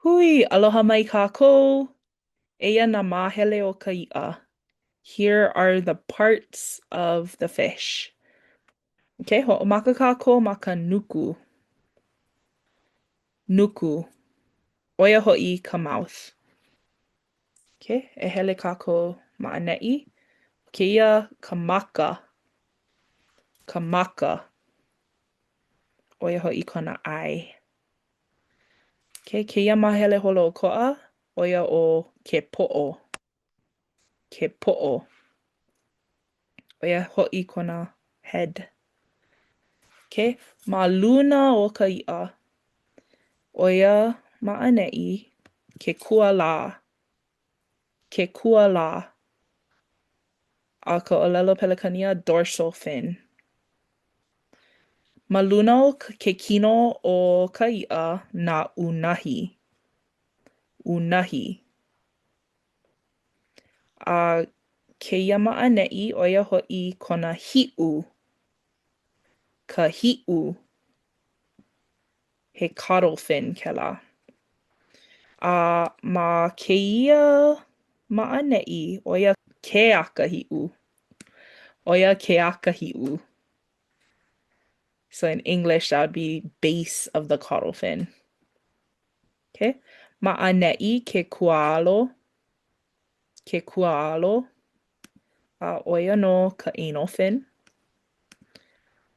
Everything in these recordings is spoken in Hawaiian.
Hui, aloha mai kākou! Eia nā māhele o ka iʻa. Here are the parts of the fish. Okay, hoʻomaka kākou ma ka nuku. Nuku. ʻO ia hoʻi ka mouth. Okay, e hele kākou ma ʻaneʻi. Kēia ka maka. Ka maka. ʻO ia hoʻi kona eye. Okay, kēia māhele holoʻokoʻa, ʻo ia ʻo ke poʻo. Ke poʻo. ʻO ia hoʻi kona head. Okay, ma luna o ka iʻa, ʻo ia ma ʻaneʻi ke kualā. Ke kualā. A ka ʻōlelo Pelekania, dorsal fin. Ma luna o ke kino o ka iʻa nā ʻūnahi. ʻŪnahi. A kēia ma ʻaneʻi, ʻo ia hoʻi kona hiʻu. Ka hiʻu. He caudal fin kēlā. A ma kēia ma ʻaneʻi, ʻo ia ke aka hiʻu. ʻO ia ke aka hiʻu. So in English that would be base of the caudal fin. Okay? Ma ʻaneʻi ke kuaalo. Ke kuaalo. A ʻo ia nō ka anal fin.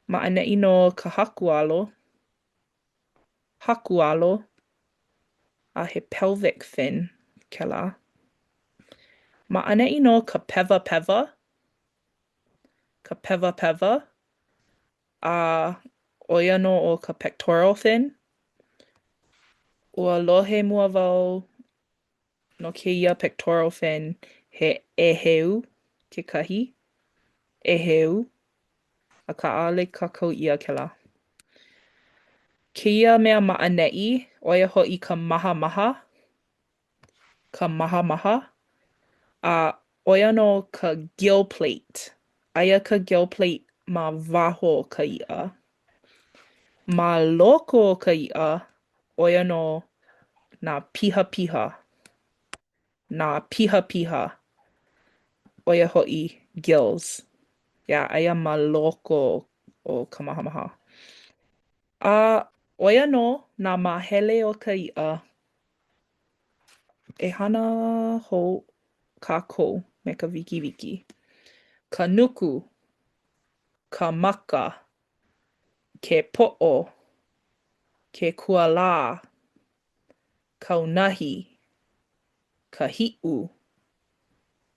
Ma ʻaneʻi nō ka hakualo. Hakualo. A he pelvic fin kēlā. Ma ʻaneʻi nō ka pewapewa. Ka pewapewa. A ʻo ia nō ʻo ka pectoral fin. Ua lohe mua wau no kēia pectoral fin he ʻēheu kekahi. ʻĒheu. Akā ʻaʻole kākau ʻia kēlā. Kēia mea ma ʻaneʻi, ʻo ia hoʻi ka mahamaha. Ka mahamaha. A ʻo ia nō ka gill plate. Aia ka gill plate ma waho o ka iʻa. Ma loko o ka iʻa, ʻo ia nō nā pihapiha. Nā pihapiha. ʻO ia hoʻi, gills. Yeah, aia ma loko o ka mahamaha. A ʻo ia nō nā māhele o ka iʻa. E hana hou kākou me ka wikiwiki. Ka nuku, ka maka, ke poʻo, ke kualā, ka ʻūnahi, ka hiʻu,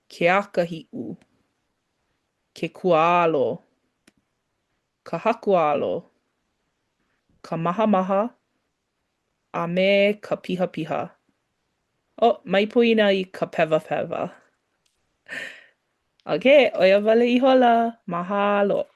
ke aka hiʻu, ke kuaalo, ka hakualo, ka mahamaha, a me ka pihapiha. Oh, mai poina i ka pewapewa. Okay, ʻo ia wale ihola. Mahalo.